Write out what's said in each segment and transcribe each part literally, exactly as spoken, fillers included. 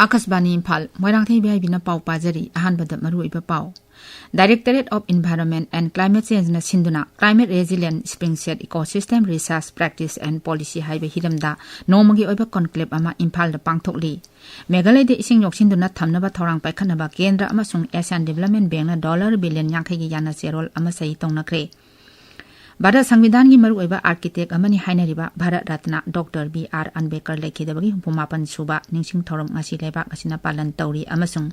ꯑꯥꯀꯥꯁꯕꯥꯅꯤ Imphal, Moirangthem V ꯑꯥꯏ ꯕꯤꯅ ꯄꯥꯎ ꯄꯥꯖꯔꯤ꯫ ꯑꯍꯥꯟꯕꯗ ꯃꯔꯨꯑꯣꯏꯕ ꯄꯥꯎ꯫ Directorate of Environment and Climate Changeꯅ ꯁꯤꯟꯗꯨꯅ Climate Resilient Spring Set Ecosystem Research Practice and Policy ꯍꯥꯏꯕ ꯍꯤꯔꯝꯗ ꯅꯣꯡꯃꯒꯤ ꯑꯣꯏꯕ conclave ꯑꯃ ꯏꯝꯐꯥꯜꯗ ꯄꯥꯡꯊꯣꯛꯂꯤ꯫ ꯃꯦꯘꯥꯂꯌꯗ ꯏꯁꯤꯡ ꯌꯣꯛꯁꯤꯟꯗꯨꯅ ꯊꯝꯅꯕ ꯊꯧꯔꯥꯡ ꯄꯥꯏꯈꯠꯅꯕ ꯀꯦꯟꯗ꯭ꯔ ꯑꯃꯁꯨꯡ Asian Development Bankꯅ dollar billion ꯌꯥꯡꯈꯩꯒꯤ ꯌꯥꯅ ꯆꯦꯔꯣꯜ ꯑꯃ ꯁꯍꯤ ꯇꯧꯅꯈ꯭ꯔꯦ꯫ ꯚꯥꯔꯠ ꯁꯪꯕꯤꯙꯥꯟꯒꯤ ꯃꯔꯨꯑꯣꯏꯕ architect ꯑꯃꯅꯤ ꯍꯥꯏꯅꯔꯤꯕ Bharat Ratna doctor B R Ambedkar ꯂꯩꯈꯤꯗꯕꯒꯤ ꯍꯨꯝꯐꯨ ꯃꯥꯄꯟ ꯁꯨꯕ ꯅꯤꯡꯁꯤꯡ ꯊꯧꯔꯝ ꯉꯁꯤ ꯂꯩꯕꯥꯛ ꯑꯁꯤꯅ ꯄꯥꯂꯟ ꯇꯧꯔꯤ ꯑꯃꯁꯨꯡ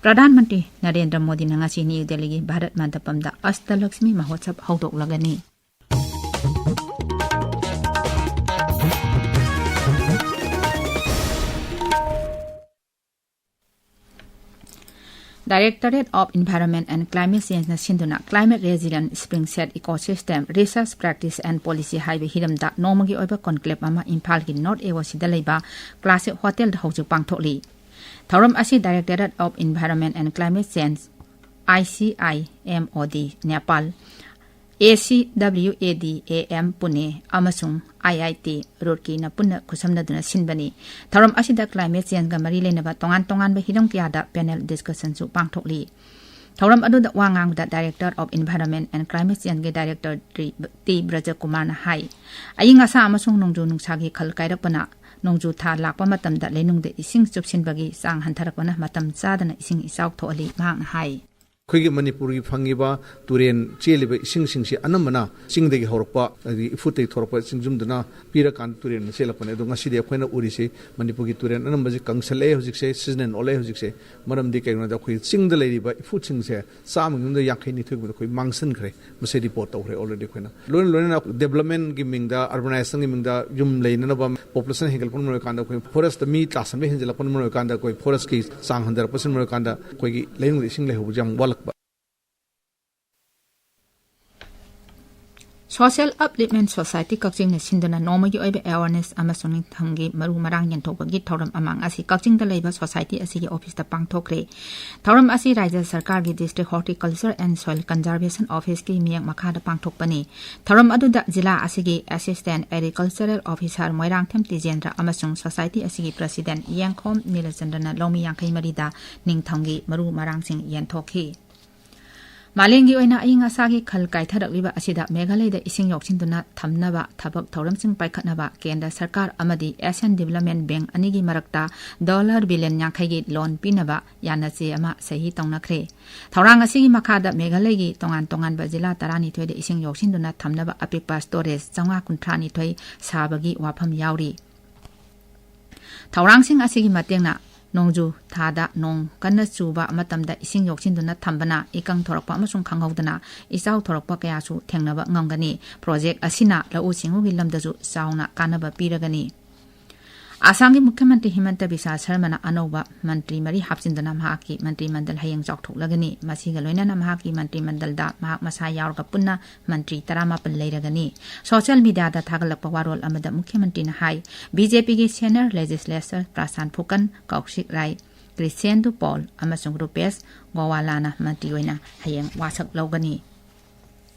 ꯄ꯭ꯔꯙꯥꯟ ꯃꯟꯇ꯭ꯔꯤ ꯅꯔꯦꯟꯗ꯭ꯔ ꯃꯣꯗꯤꯅ ꯉꯁꯤ ꯅ꯭ꯌꯨ ꯗꯦꯜꯂꯤꯒꯤ Bharat ꯃꯟꯗꯄꯝꯗ ꯑꯁꯇꯂꯛꯁꯃꯤ ꯃꯍꯣꯠꯁꯕ ꯍꯧꯗꯣꯛꯂꯒꯅꯤ꯫ Directorate of Environment and Climate Changeꯅ ꯁꯤꯟꯗꯨꯅ Climate Resilient Spring Set Ecosystem Research Practice and Policy ꯍꯥꯏꯕ ꯍꯤꯔꯝꯗ ꯅꯣꯡꯃꯒꯤ ꯑꯣꯏꯕ conclave ꯑꯃ ꯏꯝꯐꯥꯜꯒꯤ North A O Cꯗ ꯂꯩꯕ Classic Hotelꯗ ꯍꯧꯖꯤꯛ ꯄꯥꯡꯊꯣꯛꯂꯤ꯫ ꯊꯧꯔꯝ ꯑꯁꯤ Directorate of Environment and Climate Change, I C I M O D, Nepal, A C W A D A M Pune ꯑꯃꯁꯨꯡ I I T ꯔꯨꯔꯀꯤꯅ ꯄꯨꯟꯅ ꯈꯨꯠꯁꯝꯅꯗꯨꯅ ꯁꯤꯟꯕꯅꯤ꯫ ꯊꯧꯔꯝ ꯑꯁꯤꯗ climate changeꯒ ꯃꯔꯤ ꯂꯩꯅꯕ ꯇꯣꯉꯥꯟ ꯇꯣꯉꯥꯟꯕ ꯍꯤꯔꯝ ꯀꯌꯥꯗ panel discussionꯁꯨ ꯄꯥꯡꯊꯣꯛꯂꯤ꯫ ꯊꯧꯔꯝ ꯑꯗꯨꯗ ꯋꯥ ꯉꯥꯡꯕꯗ Director of Environment and Climate Changeꯒꯤ Director ꯇꯤ ꯕ꯭ꯔꯖꯀꯨꯃꯥꯔꯅ ꯍꯥꯏ, ꯑꯏꯪ ꯑꯁꯥ ꯑꯃꯁꯨꯡ ꯅꯣꯡꯖꯨ ꯅꯨꯡꯁꯥꯒꯤ ꯈꯜ ꯀꯥꯏꯔꯛꯄꯅ ꯅꯣꯡꯖꯨ ꯊꯥ ꯂꯥꯛꯄ ꯃꯇꯝꯗ ꯂꯩꯅꯨꯡꯗ ꯏꯁꯤꯡ ꯆꯨꯞꯁꯤꯟꯕꯒꯤ ꯆꯥꯡ ꯍꯟꯊꯔꯛꯄꯅ ꯃꯇꯝ ꯆꯥꯗꯅ ꯏꯁꯤꯡ ꯏꯆꯥꯎ ꯊꯣꯛꯍꯜꯂꯤ꯫ ꯃꯍꯥꯛꯅ ꯍꯥꯏ꯫ ꯑꯩꯈꯣꯏꯒꯤ ꯃꯅꯤꯄꯨꯔꯒꯤ ꯐꯪꯉꯤꯕ ꯇꯨꯔꯦꯟ ꯆꯦꯜꯂꯤꯕ ꯏꯁꯤꯡꯁꯤꯡꯁꯤ ꯑꯅꯝꯕꯅ ꯆꯤꯡꯗꯒꯤ ꯍꯧꯔꯛꯄ, ꯑꯗꯒꯤ ꯏꯐꯨꯠꯇꯒꯤ ꯊꯣꯔꯛꯄ ꯆꯤꯡꯖꯨꯝꯗꯨꯅ ꯄꯤꯔꯀꯥꯟꯗ ꯇꯨꯔꯦꯟ ꯆꯦꯜꯂꯛꯄꯅꯦ꯫ ꯑꯗꯣ ꯉꯁꯤꯗꯤ ꯑꯩꯈꯣꯏꯅ ꯎꯔꯤꯁꯤ ꯃꯅꯤꯄꯨꯔꯒꯤ ꯇꯨꯔꯦꯟ ꯑꯅꯝꯕꯁꯤ ꯀꯪꯁꯜꯂꯛꯑꯦ ꯍꯧꯖꯤꯛꯁꯦ, seasonal ꯑꯣꯜꯂꯛꯑꯦ ꯍꯧꯖꯤꯛꯁꯦ꯫ ꯃꯔꯝꯗꯤ ꯀꯩꯒꯤꯅꯣꯗ ꯑꯩꯈꯣꯏ ꯆꯤꯡꯗ ꯂꯩꯔꯤꯕ ꯏꯐꯨꯠꯁꯤꯡꯁꯦ ꯆꯥꯝꯃꯒꯤ ꯃꯅꯨꯡꯗ ꯌꯥꯡꯈꯩ ꯅꯤꯊꯣꯏꯒꯨꯝꯕꯗ ꯑꯩꯈꯣꯏ ꯃꯥꯡꯁꯤꯟꯈ꯭ꯔꯦ꯫ ꯃꯁꯤ report ꯇꯧꯈ꯭ꯔꯦ already ꯑꯩꯈꯣꯏꯅ꯫ ꯂꯣꯏꯅ ꯂꯣꯏꯅꯅ developmentꯒꯤ ꯃꯤꯡꯗ, urbanizationꯒꯤ ꯃꯤꯡꯗ ꯌꯨꯝ ꯂꯩꯅꯅꯕ population ꯍꯦꯟꯒꯠꯂꯛꯄꯅ ꯃꯔꯝ ꯑꯣꯏꯔꯀꯥꯟꯗ ꯑꯩꯈꯣꯏ forest ꯃꯤ ꯇꯥꯁꯟꯕ ꯍꯦꯟꯖꯜꯂꯛꯄꯅ ꯃꯔꯝ ꯑꯣꯏꯔꯀꯥꯟꯗ ꯑꯩꯈꯣꯏ forestꯀꯤ ꯆꯥꯡ ꯍꯟꯊꯔꯛꯄꯁꯤꯅ ꯃꯔꯝ ꯑꯣꯏꯔꯀꯥꯟꯗ ꯑꯩꯈꯣꯏꯒꯤ ꯂꯩꯅꯨꯡꯗ ꯏꯁꯤꯡ ꯂꯩꯍꯧꯕꯁꯦ ꯌꯥꯝ ꯋꯥꯠꯂꯛꯄ꯫ Social Upliftment Society ꯀꯛꯆꯤꯡꯅ ꯁꯤꯟꯗꯨꯅ ꯅꯣꯡꯃꯒꯤ ꯑꯣꯏꯕ awareness ꯑꯃꯁꯨꯡ ꯅꯤꯡꯊꯝꯒꯤ ꯃꯔꯨ ꯃꯔꯥꯡ ꯌꯦꯟꯊꯣꯛꯄꯒꯤ ꯊꯧꯔꯝ ꯑꯃ ꯉꯁꯤ ꯀꯛꯆꯤꯡꯗ ꯂꯩꯕ society ꯑꯁꯤꯒꯤ officeꯇ ꯄꯥꯡꯊꯣꯛꯈ꯭ꯔꯦ꯫ ꯊꯧꯔꯝ ꯑꯁꯤ ꯔꯥꯖ꯭ꯌ ꯁꯔꯀꯥꯔꯒꯤ District Horticulture and Soil Conservation Officeꯀꯤ ꯃꯤꯠꯌꯦꯡ ꯃꯈꯥꯗ ꯄꯥꯡꯊꯣꯛꯄꯅꯤ꯫ ꯊꯧꯔꯝ ꯑꯗꯨꯗ ꯖꯤꯂꯥ ꯑꯁꯤꯒꯤ Assistant Agricultural Officer ꯃꯣꯏꯔꯥꯡꯊꯦꯝ ꯇꯤꯖꯦꯟꯗ꯭ꯔ ꯑꯃꯁꯨꯡ society ꯑꯁꯤꯒꯤ President ꯌꯦꯡꯈꯣꯝ ꯅꯤꯂꯆꯟꯗ꯭ꯔꯅ ꯂꯧꯃꯤ ꯌꯥꯡꯈꯩ ꯃꯔꯤꯗ ꯅꯤꯡꯊꯝꯒꯤ ꯃꯔꯨ ꯃꯔꯥꯡꯁꯤꯡ ꯌꯦꯟꯊꯣꯛꯈꯤ꯫ ꯃꯥꯂꯦꯝꯒꯤ ꯑꯣꯏꯅ ꯑꯏꯪ ꯑꯁꯥꯒꯤ ꯈꯜ ꯀꯥꯏꯊꯔꯛꯂꯤꯕ ꯑꯁꯤꯗ ꯃꯦꯘꯥꯂꯌꯗ ꯏꯁꯤꯡ ꯌꯣꯛꯁꯤꯟꯗꯨꯅ ꯊꯝꯅꯕ ꯊꯕꯛ ꯊꯧꯔꯝꯁꯤꯡ ꯄꯥꯏꯈꯠꯅꯕ ꯀꯦꯟꯗ꯭ꯔ ꯁꯔꯀꯥꯔ ꯑꯃꯗꯤ Asian Development Bank ꯑꯅꯤꯒꯤ ꯃꯔꯛꯇ dollar billion ꯌꯥꯡꯈꯩꯒꯤ loan ꯄꯤꯅꯕ ꯌꯥꯅꯆꯦ ꯑꯃ ꯁꯍꯤ ꯇꯧꯅꯈ꯭ꯔꯦ꯫ ꯊꯧꯔꯥꯡ ꯑꯁꯤꯒꯤ ꯃꯈꯥꯗ ꯃꯦꯘꯥꯂꯌꯒꯤ ꯇꯣꯉꯥꯟ ꯇꯣꯉꯥꯟꯕ ꯖꯤꯂꯥ ꯇꯔꯥꯅꯤꯊꯣꯏꯗ ꯏꯁꯤꯡ ꯌꯣꯛꯁꯤꯟꯗꯨꯅ ꯊꯝꯅꯕ ꯑꯄꯤꯛꯄ storage ꯆꯥꯝꯃꯉꯥ ꯀꯨꯟꯊ꯭ꯔꯥꯅꯤꯊꯣꯏ ꯁꯥꯕꯒꯤ ꯋꯥꯐꯝ ꯌꯥꯎꯔꯤ꯫ ꯊꯧꯔꯥꯡꯁꯤꯡ ꯑꯁꯤꯒꯤ ꯃꯇꯦꯡꯅ ꯅꯣꯡꯖꯨ ꯊꯥꯗ ꯅꯣꯡ ꯀꯟꯅ ꯆꯨꯕ ꯃꯇꯝꯗ ꯏꯁꯤꯡ ꯌꯣꯛꯁꯤꯟꯗꯨꯅ ꯊꯝꯕꯅ ꯏꯀꯪ ꯊꯣꯔꯛꯄ ꯑꯃꯁꯨꯡ ꯈꯪꯍꯧꯗꯅ ꯏꯆꯥꯎ ꯊꯣꯔꯛꯄ ꯀꯌꯥꯁꯨ ꯊꯦꯡꯅꯕ ꯉꯝꯒꯅꯤ꯫ Project ꯑꯁꯤꯅ ꯂꯧꯎ ꯁꯤꯡꯎꯒꯤ ꯂꯝꯗꯁꯨ ꯆꯥꯎꯅ ꯀꯥꯟꯅꯕ ꯄꯤꯔꯒꯅꯤ꯫ ꯑꯁꯥꯝꯒꯤ ꯃꯨꯈ꯭ꯌ ꯃꯟꯇ꯭ꯔꯤ ꯍꯤꯃꯟꯇ ꯕꯤꯁ꯭ꯋꯥ ꯁꯔꯃꯅ ꯑꯅꯧꯕ ꯃꯟꯇ꯭ꯔꯤ ꯃꯔꯤ ꯍꯥꯞꯆꯤꯟꯗꯨꯅ ꯃꯍꯥꯛꯀꯤ ꯃꯟꯇ꯭ꯔꯤ ꯃꯟꯗꯜ ꯍꯌꯦꯡ ꯆꯥꯎꯊꯣꯛꯂꯒꯅꯤ꯫ ꯃꯁꯤꯒ ꯂꯣꯏꯅꯅ ꯃꯍꯥꯛꯀꯤ ꯃꯟꯇ꯭ꯔꯤ ꯃꯟꯗꯜꯗ ꯃꯍꯥꯛ ꯃꯁꯥ ꯌꯥꯎꯔꯒ ꯄꯨꯟꯅ ꯃꯟꯇ꯭ꯔꯤ ꯇꯔꯥꯃꯥꯄꯜ ꯂꯩꯔꯒꯅꯤ꯫ Social mediaꯗ ꯊꯥꯒꯠꯂꯛꯄ ꯋꯥꯔꯣꯜ ꯑꯃꯗ ꯃꯨꯈ꯭ꯌ ꯃꯟꯇ꯭ꯔꯤꯅ ꯍꯥꯏ, BJPꯒꯤ senior legislator ꯄ꯭ꯔꯁꯥꯟ ꯐꯨꯀꯟ, ꯀꯧꯁꯤꯛ ꯔꯥꯏ, ꯀ꯭ꯔꯤꯁꯦꯟꯗꯨ ꯄꯣꯜ ꯑꯃꯁꯨꯡ ꯔꯨꯄꯦꯁ ꯒꯣꯋꯥꯂꯥꯅ ꯃꯟꯇ꯭ꯔꯤ ꯑꯣꯏꯅ ꯍꯌꯦꯡ ꯋꯥꯁꯛ ꯂꯧꯒꯅꯤ꯫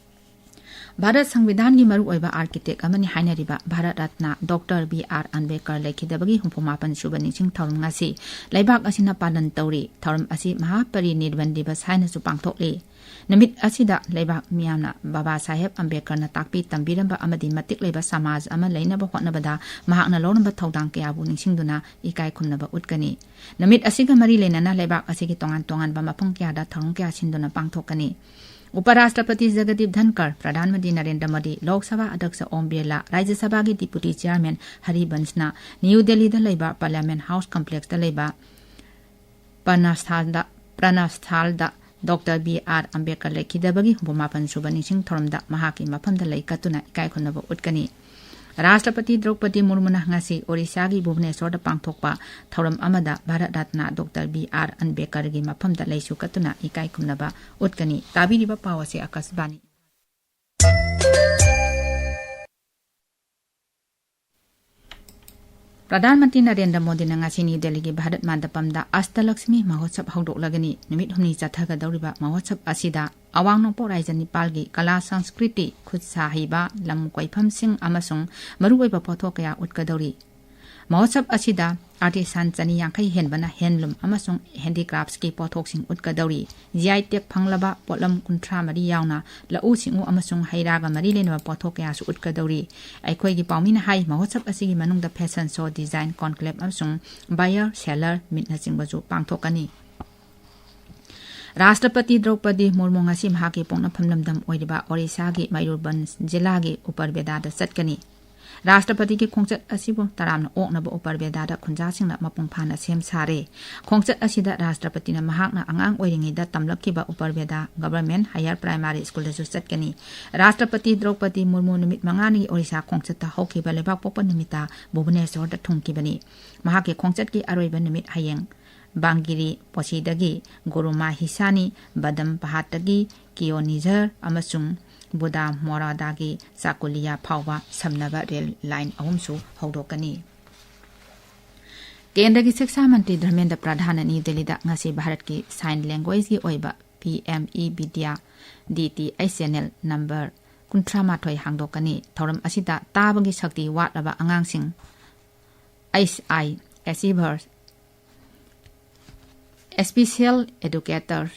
ꯚꯥꯔꯠ ꯁꯪꯕꯤꯙꯥꯟꯒꯤ ꯃꯔꯨꯑꯣꯏꯕ architect ꯑꯃꯅꯤ ꯍꯥꯏꯅꯔꯤꯕ Bharat Ratna doctor B R Ambedkar ꯂꯩꯈꯤꯗꯕꯒꯤ ꯍꯨꯝꯐꯨ ꯃꯥꯄꯟ ꯁꯨꯕ ꯅꯤꯡꯁꯤꯡ ꯊꯧꯔꯝ ꯉꯁꯤ ꯂꯩꯕꯥꯛ ꯑꯁꯤꯅ ꯄꯥꯂꯟ ꯇꯧꯔꯤ꯫ ꯊꯧꯔꯝ ꯑꯁꯤ ꯃꯍꯥꯄꯔꯤꯅꯤꯔꯕꯟ ꯗꯤꯕꯁ ꯍꯥꯏꯅꯁꯨ ꯄꯥꯡꯊꯣꯛꯂꯤ꯫ ꯅꯨꯃꯤꯠ ꯑꯁꯤꯗ ꯂꯩꯕꯥꯛ ꯃꯤꯌꯥꯝꯅ ꯕꯥꯕꯥ ꯁꯥꯍꯦꯕ ꯑꯝꯕꯦꯗꯀꯔꯅ ꯇꯥꯛꯄꯤ ꯇꯝꯕꯤꯔꯝꯕ ꯑꯃꯗꯤ ꯃꯇꯤꯛ ꯂꯩꯕ ꯁꯃꯥꯖ ꯑꯃ ꯂꯩꯅꯕ ꯍꯣꯠꯅꯕꯗ ꯃꯍꯥꯛꯅ ꯂꯧꯔꯝꯕ ꯊꯧꯗꯥꯡ ꯀꯌꯥꯕꯨ ꯅꯤꯡꯁꯤꯡꯗꯨꯅ ꯏꯀꯥꯏ ꯈꯨꯝꯅꯕ ꯎꯠꯀꯅꯤ꯫ ꯅꯨꯃꯤꯠ ꯑꯁꯤꯒ ꯃꯔꯤ ꯂꯩꯅꯅ ꯂꯩꯕꯥꯛ ꯑꯁꯤꯒꯤ ꯇꯣꯉꯥꯟ ꯇꯣꯉꯥꯟꯕ ꯃꯐꯝ ꯀꯌꯥꯗ ꯊꯧꯔꯝ ꯀꯌꯥ ꯁꯤꯟꯗꯨꯅ ꯄꯥꯡꯊꯣꯛꯀꯅꯤ꯫ ꯎꯄꯔꯥꯁꯇ꯭ꯔꯄꯇꯤ ꯖꯒꯗꯤꯞ ꯙꯟꯀꯔ, ꯄ꯭ꯔꯙꯥꯟ ꯃꯟꯇ꯭ꯔꯤ ꯅꯔꯦꯟꯗ꯭ꯔ ꯃꯣꯗꯤ, ꯂꯣꯛ ꯁꯚꯥ ꯑꯗ꯭ꯌꯛꯁ ꯑꯣꯝ ꯕꯤꯔꯂꯥ, ꯔꯥꯖ꯭ꯌ ꯁꯚꯥꯒꯤ ꯗꯤꯄꯨꯇꯤ ꯆꯤꯌꯥꯔꯃꯦꯟ ꯍꯔꯤꯕꯟꯁꯅ ꯅ꯭ꯌꯨ ꯗꯦꯜꯂꯤꯗ ꯂꯩꯕ ꯄꯥꯔꯂꯤꯌꯥꯃꯦꯟ ꯍꯥꯎꯁ ꯀꯝꯄ꯭ꯂꯦꯛꯁꯇ ꯂꯩꯕ ꯄ꯭ꯔꯅꯥꯁꯊꯥꯟꯗ, ꯄ꯭ꯔꯅꯥꯁꯊꯥꯟꯗ ꯗꯣꯛꯇꯔ ꯕꯤ ꯑꯥꯔ ꯑꯝꯕꯦꯗꯀꯔ ꯂꯩꯈꯤꯗꯕꯒꯤ ꯍꯨꯝꯐꯨ ꯃꯥꯄꯟ ꯁꯨꯕ ꯅꯤꯡꯁꯤꯡ ꯊꯧꯔꯝꯗ ꯃꯍꯥꯛꯀꯤ ꯃꯐꯝꯗ ꯂꯩ ꯀꯠꯇꯨꯅ ꯏꯀꯥꯏ ꯈꯨꯝꯅꯕ ꯎꯠꯀꯅꯤ꯫ ꯔꯥꯁꯇ꯭ꯔꯄꯇꯤ ꯗ꯭ꯔꯧꯄꯗꯤ ꯃꯨꯔꯃꯨꯅ ꯉꯁꯤ ꯑꯣꯔꯤꯁꯥꯒꯤ ꯚꯨꯕꯅꯦꯁꯣꯔꯗ ꯄꯥꯡꯊꯣꯛꯄ ꯊꯧꯔꯝ ꯑꯃꯗ Bharat Ratna doctor B R ꯑꯝꯕꯦꯗꯀꯔꯒꯤ ꯃꯐꯝꯗ ꯂꯩꯁꯨ ꯀꯠꯇꯨꯅ ꯏꯀꯥꯏ ꯈꯨꯝꯅꯕ ꯎꯠꯀꯅꯤ꯫ ꯇꯥꯕꯤꯔꯤꯕ ꯄꯥꯎ ꯑꯁꯤ ꯑꯀꯥꯁꯕꯥꯅꯤ꯫ ꯄ꯭ꯔꯙꯥꯟ ꯃꯟꯇ꯭ꯔꯤ ꯅꯔꯦꯟꯗ꯭ꯔ ꯃꯣꯗꯤꯅ ꯉꯁꯤ ꯅ꯭ꯌꯨ ꯗꯦꯜꯂꯤꯒꯤ ꯚꯥꯔꯠ ꯃꯟꯗꯄꯝꯗ ꯑꯁꯇꯂꯛꯁꯃꯤ ꯃꯍꯣꯠꯁꯕ ꯍꯧꯗꯣꯛꯂꯒꯅꯤ꯫ ꯅꯨꯃꯤꯠ ꯍꯨꯝꯅꯤ ꯆꯠꯊꯒꯗꯧꯔꯤꯕ ꯃꯍꯣꯠꯁꯕ ꯑꯁꯤꯗ ꯑꯋꯥꯡ ꯅꯣꯡꯄꯣꯛ ꯔꯥꯏꯖ꯭ꯌ ꯅꯤꯄꯥꯜꯒꯤ ꯀꯂꯥ, ꯁꯪꯁꯀ꯭ꯔꯤꯇꯤ, ꯈꯨꯠ ꯁꯥ ꯍꯩꯕ, ꯂꯝ ꯀꯣꯏꯐꯝꯁꯤꯡ ꯑꯃꯁꯨꯡ ꯃꯔꯨꯑꯣꯏꯕ ꯄꯣꯠꯊꯣꯛ ꯀꯌꯥ ꯎꯠꯀꯗꯧꯔꯤ꯫ ꯃꯍꯣꯠꯁꯕ ꯑꯁꯤꯗ artisan ꯆꯅꯤ ꯌꯥꯡꯈꯩ ꯍꯦꯟꯕꯅ handloom ꯑꯃꯁꯨꯡ handicraftsꯀꯤ ꯄꯣꯠꯊꯣꯛꯁꯤꯡ ꯎꯠꯀꯗꯧꯔꯤ꯫ ꯖꯤ ꯑꯥꯏ tag ꯐꯪꯂꯕ ꯄꯣꯠꯂꯝ ꯀꯨꯟꯊ꯭ꯔꯥ ꯃꯔꯤ ꯌꯥꯎꯅ ꯂꯧꯎ ꯁꯤꯡꯎ ꯑꯃꯁꯨꯡ ꯍꯩ ꯔꯥꯒ ꯃꯔꯤ ꯂꯩꯅꯕ ꯄꯣꯠꯊꯣꯛ ꯀꯌꯥꯁꯨ ꯎꯠꯀꯗꯧꯔꯤ꯫ ꯑꯩꯈꯣꯏꯒꯤ ꯄꯥꯎꯃꯤꯅ ꯍꯥꯏ, ꯃꯍꯣꯠꯁꯕ ꯑꯁꯤꯒꯤ ꯃꯅꯨꯡꯗ fashion show, design conclave ꯑꯃꯁꯨꯡ buyer seller meetꯅꯆꯤꯡꯕꯁꯨ ꯄꯥꯡꯊꯣꯛꯀꯅꯤ꯫ ꯔꯥꯁꯇ꯭ꯔꯄꯇꯤ ꯗ꯭ꯔꯧꯄꯗꯤ ꯃꯨꯔꯃꯨ ꯉꯁꯤ ꯃꯍꯥꯛꯀꯤ ꯄꯣꯛꯅꯐꯝ ꯂꯝꯗꯝ ꯑꯣꯏꯔꯤꯕ ꯑꯣꯔꯤꯁꯥꯒꯤ ꯃꯌꯨꯔꯚꯟꯖ ꯖꯤꯂꯥꯒꯤ ꯎꯄꯔꯕꯦꯗꯥꯗ ꯆꯠꯀꯅꯤ꯫ ꯔꯥꯁꯇ꯭ꯔꯄꯇꯤꯒꯤ ꯈꯣꯡꯆꯠ ꯑꯁꯤꯕꯨ ꯇꯔꯥꯝꯅ ꯑꯣꯛꯅꯕ ꯎꯄꯔꯕꯦꯗꯥꯗ ꯈꯨꯟꯖꯥꯁꯤꯡꯅ ꯃꯄꯨꯡ ꯐꯥꯅ ꯁꯦꯝ ꯁꯥꯔꯦ꯫ ꯈꯣꯡꯆꯠ ꯑꯁꯤꯗ ꯔꯥꯁꯇ꯭ꯔꯄꯇꯤꯅ ꯃꯍꯥꯛꯅ ꯑꯉꯥꯡ ꯑꯣꯏꯔꯤꯉꯩꯗ ꯇꯝꯂꯛꯈꯤꯕ ꯎꯄꯔꯕꯦꯗꯥ Government Higher Primary Schoolꯗꯁꯨ ꯆꯠꯀꯅꯤ꯫ ꯔꯥꯁꯇ꯭ꯔꯄꯇꯤ ꯗ꯭ꯔꯧꯄꯗꯤ ꯃꯨꯔꯃꯨ ꯅꯨꯃꯤꯠ ꯃꯉꯥꯅꯤꯒꯤ ꯑꯣꯔꯤꯁꯥ ꯈꯣꯡꯆꯠꯇ ꯍꯧꯈꯤꯕ ꯂꯩꯕꯥꯛꯄꯣꯛꯄ ꯅꯨꯃꯤꯠꯇ ꯚꯨꯕꯅꯦꯁ꯭ꯋꯔꯗ ꯊꯨꯡꯈꯤꯕꯅꯤ꯫ ꯃꯍꯥꯛꯀꯤ ꯈꯣꯡꯆꯠꯀꯤ ꯑꯔꯣꯏꯕ ꯅꯨꯃꯤꯠ ꯍꯌꯦꯡ ꯕꯥꯡꯒꯤꯔꯤ ꯄꯣꯁꯤꯗꯒꯤ ꯒꯨꯔꯨꯃꯥ ꯍꯤꯁꯥꯅꯤ, ꯕꯗꯝ ꯄꯍꯥꯠꯇꯒꯤ ꯀꯤꯌꯣꯅꯤꯖꯔ ꯑꯃꯁꯨꯡ ꯕꯨꯗꯥ ꯃꯣꯔꯥꯗꯥꯒꯤ ꯆꯥꯀꯨꯂꯤꯌꯥ ꯐꯥꯎꯕ ꯁꯝꯅꯕ ꯔꯦꯜ ꯂꯥꯏꯟ ꯑꯍꯨꯝꯁꯨ ꯍꯧꯗꯣꯛꯀꯅꯤ꯫ ꯀꯦꯟꯗ꯭ꯔꯒꯤ ꯁꯤꯛꯁꯥ ꯃꯟꯇ꯭ꯔꯤ ꯙꯔꯃꯦꯟꯗ꯭ꯔ ꯄ꯭ꯔꯙꯥꯟꯅ ꯅ꯭ꯌꯨ ꯗꯦꯜꯂꯤꯗ ꯉꯁꯤ ꯚꯥꯔꯠꯀꯤ sign languageꯀꯤ ꯑꯣꯏꯕ P M E Vidya D T H channel number ꯀꯨꯟꯊ꯭ꯔꯥ ꯃꯥꯊꯣꯏ ꯍꯥꯡꯗꯣꯛꯀꯅꯤ꯫ ꯊꯧꯔꯝ ꯑꯁꯤꯗ ꯇꯥꯕꯒꯤ ꯁꯛꯇꯤ ꯋꯥꯠꯂꯕ ꯑꯉꯥꯡꯁꯤꯡ, H I achievers, special educators,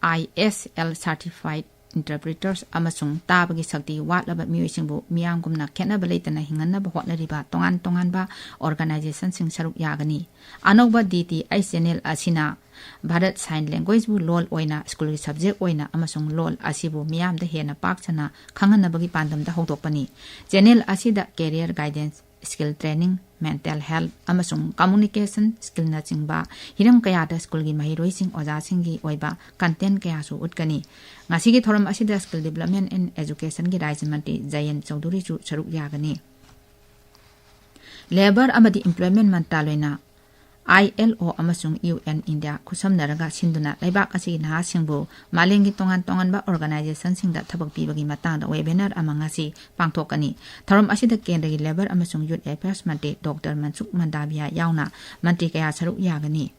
I S L certified interpreters ꯑꯃꯁꯨꯡ ꯇꯥꯕꯒꯤ ꯁꯛꯇꯤ ꯋꯥꯠꯂꯕ ꯃꯤꯑꯣꯏꯁꯤꯡꯕꯨ ꯃꯤꯌꯥꯝꯒꯨꯝꯅ ꯈꯦꯠꯅꯕ ꯂꯩꯇꯅ ꯍꯤꯡꯍꯟꯅꯕ ꯍꯣꯠꯅꯔꯤꯕ ꯇꯣꯉꯥꯟ ꯇꯣꯉꯥꯟꯕ organizationꯁꯤꯡ ꯁꯔꯨꯛ ꯌꯥꯒꯅꯤ꯫ ꯑꯅꯧꯕ D T H channel ꯑꯁꯤꯅ ꯚꯥꯔꯠ sign languageꯕꯨ ꯂꯣꯜ ꯑꯣꯏꯅ ꯁ꯭ꯀꯨꯜꯒꯤ subject ꯑꯣꯏꯅ ꯑꯃꯁꯨꯡ ꯂꯣꯜ ꯑꯁꯤꯕꯨ ꯃꯤꯌꯥꯝꯗ ꯍꯦꯟꯅ ꯄꯥꯛ ꯁꯟꯅ ꯈꯪꯍꯟꯅꯕꯒꯤ ꯄꯥꯟꯗꯝꯗ ꯍꯧꯗꯣꯛꯄꯅꯤ꯫ Channel ꯑꯁꯤꯗ career guidance, skill training, mental health ꯑꯃꯁꯨꯡ communication skillꯅꯆꯤꯡꯕ ꯍꯤꯔꯝ ꯀꯌꯥꯗ ꯁ꯭ꯀꯨꯜꯒꯤ ꯃꯍꯩꯔꯣꯏꯁꯤꯡ ꯑꯣꯖꯥꯁꯤꯡꯒꯤ ꯑꯣꯏꯕ content ꯀꯌꯥꯁꯨ ꯎꯠꯀꯅꯤ꯫ ꯉꯁꯤꯒꯤ ꯊꯧꯔꯝ ꯑꯁꯤꯗ Skill Development and Educationꯒꯤ ꯔꯥꯖ꯭ꯌ ꯃꯟꯇ꯭ꯔꯤ ꯖꯌꯟ ꯆꯧꯙꯨꯔꯤꯁꯨ ꯁꯔꯨꯛ ꯌꯥꯒꯅꯤ꯫ Labour ꯑꯃꯗꯤ Employment ꯃꯟꯇ꯭ꯔꯥꯂꯣꯏꯅ ILO ꯑꯃꯁꯨꯡ UN India ꯈꯨꯠꯁꯝꯅꯔꯒ ꯁꯤꯟꯗꯨꯅ ꯂꯩꯕꯥꯛ ꯑꯁꯤꯒꯤ ꯅꯍꯥꯁꯤꯡꯕꯨ ꯃꯥꯂꯦꯝꯒꯤ ꯇꯣꯉꯥꯟ ꯇꯣꯉꯥꯟꯕ organizationꯁꯤꯡꯗ ꯊꯕꯛ ꯄꯤꯕꯒꯤ ꯃꯇꯥꯡꯗ webinar ꯑꯃ ꯉꯁꯤ ꯄꯥꯡꯊꯣꯛꯀꯅꯤ꯫ ꯊꯧꯔꯝ ꯑꯁꯤꯗ ꯀꯦꯟꯗ꯭ꯔꯒꯤ Labour ꯑꯃꯁꯨꯡ Youth Affairs ꯃꯟꯇ꯭ꯔꯤ ꯗꯣꯛꯇꯔ ꯃꯟꯁꯨꯈ ꯃꯟꯗꯥꯚꯤꯌꯥ ꯌꯥꯎꯅ ꯃꯟꯇ꯭ꯔꯤ ꯀꯌꯥ ꯁꯔꯨꯛ ꯌꯥꯒꯅꯤ꯫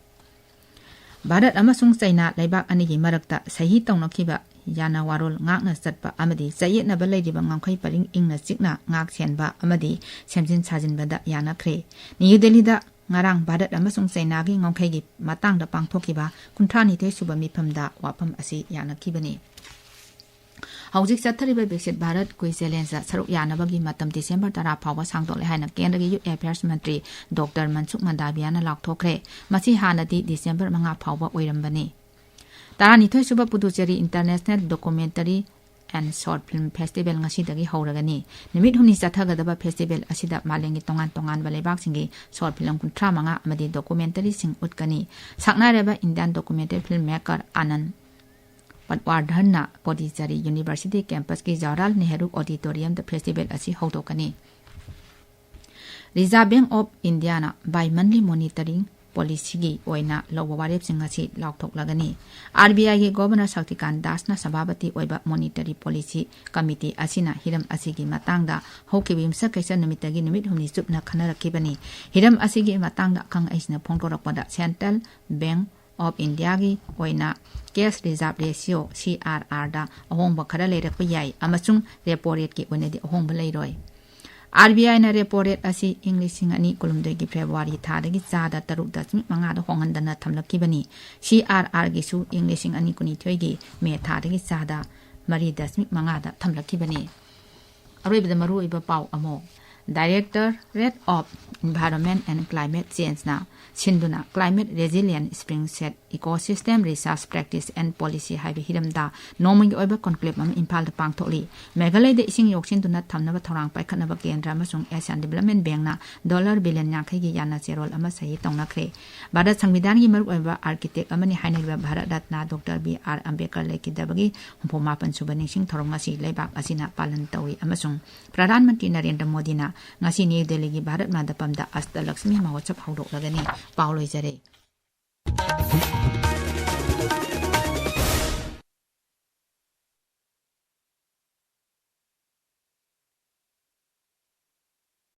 ꯚꯥꯔꯠ ꯑꯃꯁꯨꯡ ꯆꯩꯅꯥ ꯂꯩꯕꯥꯛ ꯑꯅꯤꯒꯤ ꯃꯔꯛꯇ ꯁꯍꯤ ꯇꯧꯅꯈꯤꯕ ꯌꯥꯅꯋꯥꯔꯣꯜ ꯉꯥꯛꯅ ꯆꯠꯄ ꯑꯃꯗꯤ ꯆꯌꯦꯠꯅꯕ ꯂꯩꯔꯤꯕ ꯉꯝꯈꯩ ꯄꯔꯤꯡ ꯏꯪꯅ ꯆꯤꯛꯅ ꯉꯥꯛ ꯁꯦꯟꯕ ꯑꯃꯗꯤ ꯁꯦꯝꯖꯤꯟ ꯁꯥꯖꯤꯟꯕꯗ ꯌꯥꯅꯈ꯭ꯔꯦ꯫ ꯅ꯭ꯌꯨ ꯗꯦꯜꯂꯤꯗ ꯉꯔꯥꯡ ꯚꯥꯔꯠ ꯑꯃꯁꯨꯡ ꯆꯩꯅꯥꯒꯤ ꯉꯝꯈꯩꯒꯤ ꯃꯇꯥꯡꯗ ꯄꯥꯡꯊꯣꯛꯈꯤꯕ ꯀꯨꯟꯊ꯭ꯔꯥ ꯅꯤꯊꯣꯏ ꯁꯨꯕ ꯃꯤꯐꯝꯗ ꯋꯥꯐꯝ ꯑꯁꯤ ꯌꯥꯅꯈꯤꯕꯅꯤ꯫ ꯍꯧꯖꯤꯛ ꯆꯠꯊꯔꯤꯕ Viksit Bharat Quiz Challengeꯇ ꯁꯔꯨꯛ ꯌꯥꯅꯕꯒꯤ ꯃꯇꯝ ꯗꯤꯁꯦꯝꯕꯔ ꯇꯔꯥ ꯐꯥꯎꯕ ꯁꯥꯡꯗꯣꯛꯂꯦ ꯍꯥꯏꯅ ꯀꯦꯟꯗ꯭ꯔꯒꯤ Youth Affairs ꯃꯟꯇ꯭ꯔꯤ ꯗꯣꯛꯇꯔ ꯃꯟꯁꯨꯈ ꯃꯟꯗꯥꯚꯤꯌꯥꯅ ꯂꯥꯎꯊꯣꯛꯈ꯭ꯔꯦ꯫ ꯃꯁꯤ ꯍꯥꯟꯅꯗꯤ ꯗꯤꯁꯦꯝꯕꯔ ꯃꯉꯥ ꯐꯥꯎꯕ ꯑꯣꯏꯔꯝꯕꯅꯤ꯫ ꯇꯔꯥꯅꯤꯊꯣꯏ ꯁꯨꯕ Puducherry International Documentary and Short Film Festival ꯉꯁꯤꯗꯒꯤ ꯍꯧꯔꯒꯅꯤ꯫ ꯅꯨꯃꯤꯠ ꯍꯨꯝꯅꯤ ꯆꯠꯊꯒꯗꯕ festival ꯑꯁꯤꯗ ꯃꯥꯂꯦꯝꯒꯤ ꯇꯣꯉꯥꯟ ꯇꯣꯉꯥꯟꯕ ꯂꯩꯕꯥꯛꯁꯤꯡꯒꯤ short film ꯀꯨꯟꯊ꯭ꯔꯥ ꯃꯉꯥ ꯑꯃꯗꯤ documentaryꯁꯤꯡ ꯎꯠꯀꯅꯤ꯫ ꯁꯛꯅꯥꯏꯔꯕ Indian documentary filmmaker Anand ꯄꯠꯋꯥꯔꯙꯟꯅ ꯄꯣꯗꯤꯆꯦꯔꯤ University campusꯀꯤ Jawaharlal Nehru Auditoriumꯗ festival ꯑꯁꯤ ꯍꯧꯗꯣꯛꯀꯅꯤ꯫ Reserve Bank of Indiaꯅ bi-monthly monetary policyꯒꯤ ꯑꯣꯏꯅ ꯂꯧꯕ ꯋꯥꯔꯦꯞꯁꯤꯡ ꯑꯁꯤ ꯂꯥꯎꯊꯣꯛꯂꯒꯅꯤ꯫ RBIꯒꯤ Governor ꯁꯛꯇꯤꯀꯥꯟ ꯗꯥꯁꯅ ꯁꯚꯥꯄꯇꯤ ꯑꯣꯏꯕ Monetary Policy Committee ꯑꯁꯤꯅ ꯍꯤꯔꯝ ꯑꯁꯤꯒꯤ ꯃꯇꯥꯡꯗ ꯍꯧꯈꯤꯕ ꯌꯨꯝꯁꯀꯩꯁ ꯅꯨꯃꯤꯠꯇꯒꯤ ꯅꯨꯃꯤꯠ ꯍꯨꯝꯅꯤ ꯆꯨꯞꯅ ꯈꯟꯅꯔꯛꯈꯤꯕꯅꯤ꯫ ꯍꯤꯔꯝ ꯑꯁꯤꯒꯤ ꯃꯇꯥꯡꯗ ꯑꯈꯪ ꯑꯍꯩꯁꯤꯡꯅ ꯐꯣꯡꯗꯣꯔꯛꯄꯗ Central Bank of Indiaꯒꯤ ꯑꯣꯏꯅ cash reserve ratio, CRRꯗ ꯑꯍꯣꯡꯕ ꯈꯔ ꯂꯩꯔꯛꯄ ꯌꯥꯏ ꯑꯃꯁꯨꯡ repo rateꯀꯤ ꯑꯣꯏꯅꯗꯤ ꯑꯍꯣꯡꯕ ꯂꯩꯔꯣꯏ꯫ RBIꯅ repo rate ꯑꯁꯤ ꯏꯪ ꯂꯤꯁꯤꯡ ꯑꯅꯤ ꯀꯨꯟꯍꯨꯝꯗꯣꯏꯒꯤ February ꯊꯥꯗꯒꯤ ꯆꯥꯗ ꯇꯔꯨꯛ ꯗꯁꯃꯤꯛ ꯃꯉꯥꯗ ꯍꯣꯡꯍꯟꯗꯅ ꯊꯝꯂꯛꯈꯤꯕꯅꯤ꯫ CRRꯒꯤꯁꯨ ꯏꯪ ꯂꯤꯁꯤꯡ ꯑꯅꯤ ꯀꯨꯟꯅꯤꯊꯣꯏꯒꯤ May ꯊꯥꯗꯒꯤ ꯆꯥꯗ ꯃꯔꯤ ꯗꯁꯃꯤꯛ ꯃꯉꯥꯗ ꯊꯝꯂꯛꯈꯤꯕꯅꯤ꯫ ꯑꯔꯣꯏꯕꯗ ꯃꯔꯨꯑꯣꯏꯕ ꯄꯥꯎ ꯑꯃꯨꯛ꯫ Directorate of Environment and Climate Changeꯅ ꯁꯤꯟꯗꯨꯅ Climate Resilient Spring Set Ecosystem Research Practice and Policy ꯍꯥꯏꯕ ꯍꯤꯔꯝꯗ ꯅꯣꯡꯃꯒꯤ ꯑꯣꯏꯕ conclave ꯑꯃ ꯏꯝꯐꯥꯜꯗ ꯄꯥꯡꯊꯣꯛꯂꯤ꯫ ꯃꯦꯘꯥꯂꯌꯗ ꯏꯁꯤꯡ ꯌꯣꯛꯁꯤꯟꯗꯨꯅ ꯊꯝꯅꯕ ꯊꯧꯔꯥꯡ ꯄꯥꯏꯈꯠꯅꯕ ꯀꯦꯟꯗ꯭ꯔ ꯑꯃꯁꯨꯡ Asian Development Bankꯅ dollar billion ꯌꯥꯡꯈꯩꯒꯤ ꯌꯥꯅ ꯆꯦꯔꯣꯜ ꯑꯃ ꯁꯍꯤ ꯇꯧꯅꯈ꯭ꯔꯦ꯫ ꯚꯥꯔꯠ ꯁꯪꯕꯤꯙꯥꯟꯒꯤ ꯃꯔꯨꯑꯣꯏꯕ architect ꯑꯃꯅꯤ ꯍꯥꯏꯅꯔꯤꯕ Bharat Ratna doctor B R Ambedkar ꯂꯩꯈꯤꯗꯕꯒꯤ ꯍꯨꯝꯐꯨ ꯃꯥꯄꯟ ꯁꯨꯕ ꯅꯤꯡꯁꯤꯡ ꯊꯧꯔꯝ ꯉꯁꯤ ꯂꯩꯕꯥꯛ ꯑꯁꯤꯅ ꯄꯥꯂꯟ ꯇꯧꯔꯤ ꯑꯃꯁꯨꯡ ꯄ꯭ꯔꯙꯥꯟ ꯃꯟꯇ꯭ꯔꯤ ꯅꯔꯦꯟꯗ꯭ꯔ ꯃꯣꯗꯤꯅ ꯉꯁꯤ ꯅ꯭ꯌꯨ ꯗꯦꯜꯂꯤꯒꯤ ꯚꯥꯔꯠ ꯃꯟꯗꯄꯝꯗ ꯑꯁꯇꯂꯛꯁꯃꯤ ꯃꯍꯣꯠꯁꯕ ꯍꯧꯗꯣꯛꯂꯒꯅꯤ꯫ ꯄꯥꯎ ꯂꯣꯏꯖꯔꯦ꯫